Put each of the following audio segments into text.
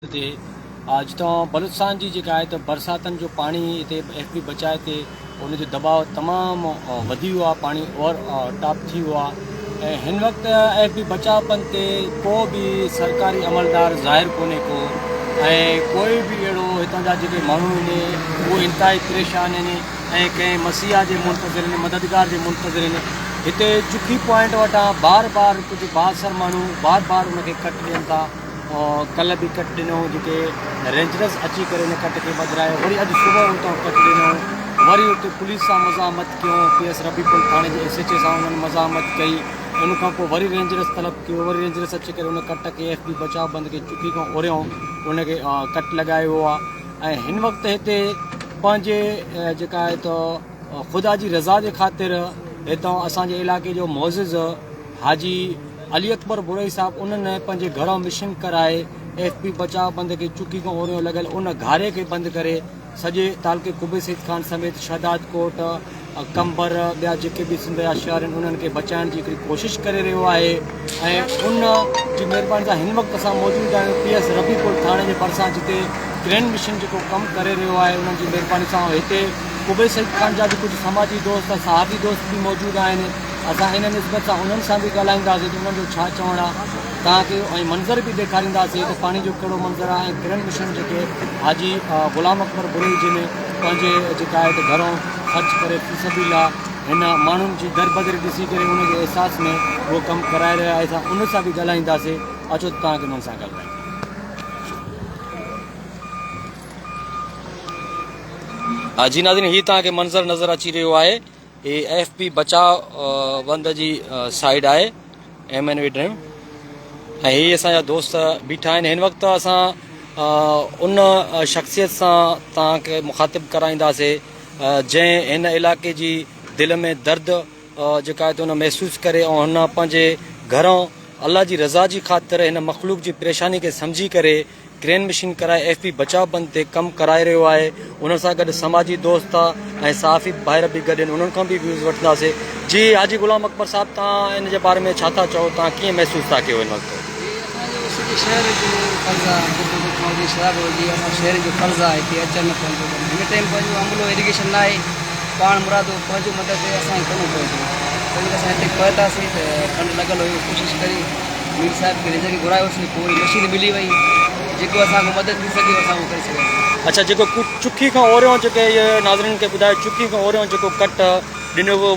تي جتان بلوچستان جي جيڪا آهي ته برساتن جو پاڻي هتي ايف بي بچاء تي ان جو دٻاء تمام وڌي ويو آهي پاڻي اوور ٽاپ ٿي ويو آهي ۽ هن وقت ايف بي بچاء پنڌ تي ڪو به سرڪاري عملدار ظاهر ڪونهي ڪو ۽ ڪوئي به اهڙو هتان جا جيڪي ماڻهو آهن اهي انتهائي پريشان آهن ۽ ڪنهن مسيحا جي منتظر آهن مددگار جي منتظر آهن هتي چکي پوائنٽ وٽان بار بار ڪجهه بااثر ماڻهو بار بار ان کي ڪٽ ڏين ٿا ڪلهه به ڪٽ ڏنو جتي رينجرز اچي ڪري ان ڪٽ کي ٻڌرايو وري اڄ صبح اتان ڪٽ ڏنو وري اتي پوليس سان مزاحمت ڪيو پي ايس ربي پل ٿاڻي جي ايس ايچ اي سان انهن مزاحمت ڪئي ان کان پوء وري رينجرز طلب ڪيو وري رينجرز اچي ڪري ان ڪٽ کي ايف بي بچاء بند کي چڪي کان اوريو ان کي ڪٽ لڳايو ويو آهي ۽ هن وقت هتي پنهنجي جيڪا آهي ته خدا جي رضا جي خاطر هتان اسان جي علائقي جو معزز حاجي علي اڪبر بروهي صاحب انهن پنهنجي گهران مشن ڪرائي ايف پي بچاء بند کي چڪي کان اوريون لڳل ان گهاري کي بند ڪري سڄي تعلقي قبي سيد خان سميت شهداد ڪوٽ، قمبر ٻيا جيڪي به سنڌ جا شهر آهن انهن کي بچائڻ جي هڪڙي ڪوشش ڪري رهيو آهي ۽ ان جي مهرباني سان هن وقت اسان موجود آهيون پي ايس ربي پور ٿاڻي جي ڀرسان جتي ڪرين مشن جيڪو ڪم ڪري رهيو آهي انهن جي مهرباني سان هتي قبي سيد خان جا به ڪجهه سماجي دوست صحافي دوست به موجود آهن. اسان ان نسبت سان انهن سان به ڳالهائينداسين ته انهن جو ڇا چوڻ آهي توهان کي ۽ منظر به ڏيکارينداسين ته پاڻي جو ڪهڙو منظر آهي ۽ ڪرن مشن جيڪي حاجي غلام اڪبر بروهي جن پنهنجي جيڪا آهي ته گهرون خرچ ڪري في سبيل الله هن ماڻهن جي دربدري ڏسي ڪري ان جي احساس ۾ اهو ڪم ڪرائي رهيا آهي اسان ان سان به ڳالهائينداسين اچو ته توهان کي انهن سان ڳالهايون. جي ناظرين هي توهان کي منظر نظر اچي رهيو آهي. هي ايف پي بچاء بند جي سائيڊ آهي ايم اين وي ڊريم ۽ هي اسان جا دوست بيٺا آهن هن وقت اسان ان شخصيت سان توهان کي مخاطب ڪرائينداسي جنهن هن علائقي جي دل ۾ درد جيڪا آهي ان محسوس ڪري ۽ هن پنهنجي گهران الله جي رضا جي خاطر هن مخلوق جي پريشاني کي سمجهي ڪري ڪرين مشين ڪرائي ايف پي بچاء بند تي ڪم ڪرائي رهيو آهي ان سان گڏ سماجي دوست ۽ صحافي ڀائر به گڏ آهن انهن کان به ويوز وٺنداسي جي حاجي غلام اڪبر صاحب توهان ان جي باري ۾ ڇا ٿا چئو توهان ڪيئن محسوس ٿا ڪيو هن وقت. جي اسان جو سڄي شهر جو فرض آهي جيڪو ڳوٺ مان هجي شراب هجي اسان شهرين جو فرض آهي هتي اچڻ نه پنهنجو ڪم هن ٽائيم پنهنجو عملو ايريگيشن نه آهي پاڻ مرادو پنهنجو مدد اسان کي ڪرڻو پوي ٿو تنهن ڪري اسان هتي پهتاسين ته کنڊ لڳل هيو ڪوشش ڪري مير صاحب کي رينجر کي گهرايوسين پوء وري مشين ملي وئي جيڪو اسان کان مدد ٿي سگهي اسان اهو ڪري سگهياسين. اڇا جيڪو چکي کان اوريون جيڪي اهي ناظرين کي ٻڌايو چکي کان اوريون جيڪو ڪٽ ڏنو ويو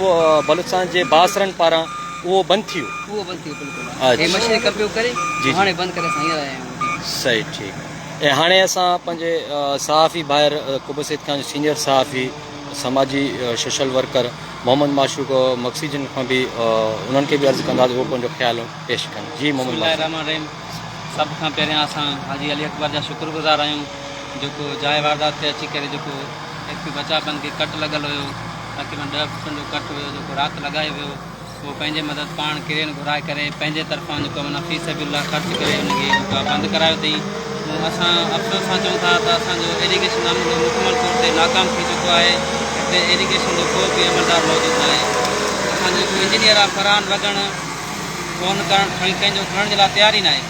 بلوچستان جي بااثرن پاران اهو بند ٿي ويو. اهو بند ٿي ويو بلڪل هي مشين ڪم پيو ڪري هاڻي بند ڪري اسان هينئر آيا آهيون. صحيح ٺيڪ ۽ هاڻي اسان پنهنجي صحافي ڀائر قبو سيد خان سينيئر صحافي سماجي سوشل ورڪر محمد معشوق مگسي جن کان به انهن کي به عرض ڪنداسين اهو پنهنجو خيال پيش ڪن جي محمد بسم الله الرحمن الرحيم سڀ کان پهريان اسان حاجي علي اڪبر جا شڪر گذار آهيون جيڪو جاء واردات تي اچي ڪري جيڪو ايف پي بچاء بند کي ڪٽ لڳل هيو تقريبن ڏهه فٽن جو ڪٽ هيو جيڪو رات لڳايو ويو اهو پنهنجي مدد پاڻ ڪرين گهرائي ڪري پنهنجي طرفان جيڪو معنيٰ في سبيل الله خرچ ڪري ان کي جيڪو آهي بند ڪرايو اٿئي پوء اسان افسوس سان چئون ٿا ته اسان جو ايريگيشن عملو مڪمل طور تي ناڪام ٿي چڪو آهي هتي ايريگيشن جو ڪو به عملدار موجود ناهي اسان جو جيڪو انجنيئر آهي فرحان وڳڻ فون ڪرڻ کڻي ڪنهن جو کڻڻ جي لاء تيار ئي ناهي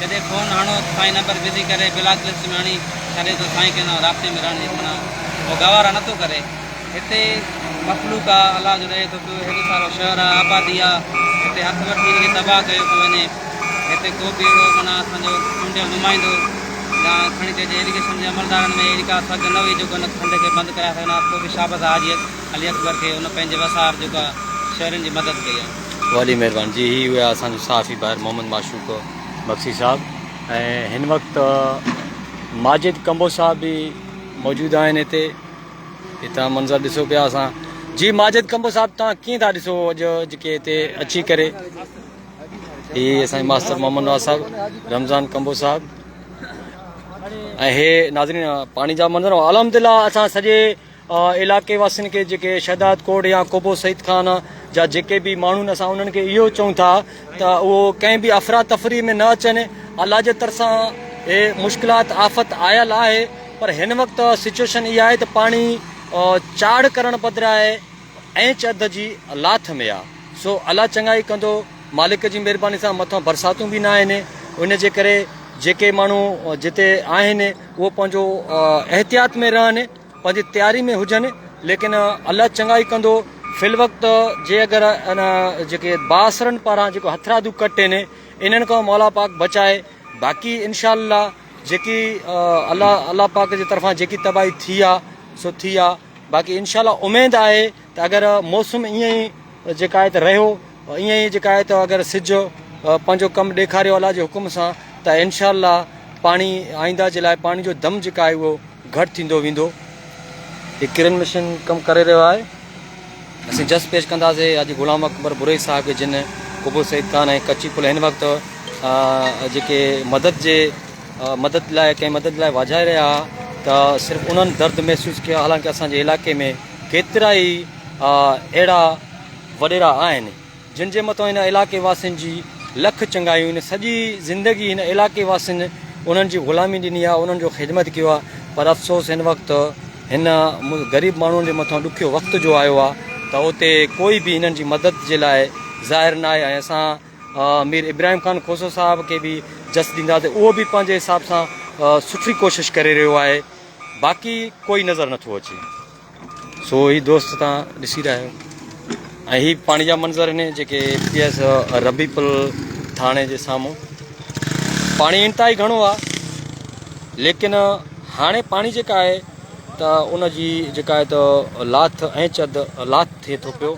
جڏهن فون هڻو ته سائين نمبر بزي ڪري بلاڪ لسٽ ۾ هڻي ڇڏي ٿو سائين ڪنهن سان رابطي ۾ رهڻ جي معنيٰ هو گوارا نٿو ڪري هتي مخلوق آ الله جو رهي ٿو پيو هيڏو سارو شهر آ آبادي آ هتي هٿ وٺي هن کي تباهه ڪيو پيو وڃي هتي ڪو به اهڙو معنيٰ اسان جو چونڊيل نمائندو يا کڻي چئجي ايريگيشن جي عملدارن ۾ اهڙي ڪا سگهه نه هئي جيڪو هن کنڊ کي بند ڪرائي سگهن ها پوء به شابس آ حاجي علي اڪبر کي هن پنهنجي وس آهر جيڪو آ شهرين جي مدد ڪئي آ. وڏي مهرباني جي هي هيا اسان جو صحافي ڀائر محمد معشوق مگسي صاحب ۽ هن وقت ماجد ڪمبو صاحب به موجود آهن هتي. هي توهان منظر ڏسو پيا اسان جي ماجد ڪمبو صاحب توهان ڪيئن ٿا ڏسو اڄ جيڪي هتي اچي ڪري هي اسان ماستر محمد نواز صاحب رمضان ڪمبو صاحب ۽ هي ناظرين پاڻي جا منظر الحمد لله اسان سڄي علائقي واسين کي جيڪي شهداد ڪوٽ يا ڪوبو سعيد خان جا جيڪي به ماڻهو اسان انهن کي اهو چئون ٿا ته اهو ڪنهن به افراتفري ۾ نه اچن الله جي طرفان هي مشڪلات آفت آيل آهي پر هن وقت سچوئيشن اها آهي ته پاڻي چاڙهه ڪرڻ بدران اينچ اڌ جي لاٿ ۾ آ سو الله چڱائي ڪندو مالڪ جي مهرباني سان مٿان برساتون به نه آهن ان جي ڪري جيڪي ماڻهو جتي آهن اهو پنهنجو احتياط ۾ رهن پنهنجي تياري ۾ هجن ليڪن الله چڱائي ڪندو في الوقت جي اگر ان جيڪي بااثرن پاران جيڪو هٿرادو ڪٽ آهن انهن کان مولا پاڪ بچائي باقي انشاء الله جيڪي الله الله پاڪ جي طرفان جيڪي تباهي ٿي آ سو ٿي آ باقي انشاء الله اميد آهي ته اگر موسم ائين ئي جيڪا آهي ته رهيو ائين ئي جيڪا آهي ته اگر سج پنهنجو ڪم ڏيکاريو الله جي حڪم سان ته انشاء الله پاڻي آئنده جي لاء پاڻي جو دم جيڪا آهي اهو گهٽ ٿيندو ويندو. هي ڪرين مشين ڪم ڪري رهيو آهي. اسين جس پيش ڪنداسي حاجي غلام اڪبر برئي صاحب کي جن قبو سعيد خان ۽ ڪچي پل هن وقت جيڪي مدد جي مدد لاء ڪنهن مدد لاء واجهائي رهيا ها ته صرف انهن درد محسوس ڪيو حالانڪه اسان جي علائقي ۾ ڪيترا ئي اهڙا وڏيرا آهن جن جي مٿان هن علائقي واسين جي لک چڱايون آهن سڄي زندگي هن علائقي واسين انهن جي غلامي ڏني آهي انهن جو خدمت ڪيو آهي پر افسوس هن وقت هن غريب ماڻهن جي مٿان ڏکيو وقت جو آيو آهي ته اتي ڪوئي به هنن جي مدد جي لاء ظاهر ناهي ۽ اسان مير ابراهيم خان کوسو صاحب کي به جس ڏينداسين اهو به پنهنجي حساب سان سٺي ڪوشش ڪري رهيو آهي باقي ڪوئي نظر نٿو اچي. سو هي دوست تان ڏسي رهيا آهيو ۽ هي پاڻي جا منظر آهن جيڪي پي ايس ربي پل ٿاڻي جي سامهون پاڻي انتهائي گهڻو آهي ليڪن هاڻي پاڻي جيڪا آهي ته ان جي جيڪا آهي ته لاٿ ۽ چد لاٿ ٿئي ٿو پيو.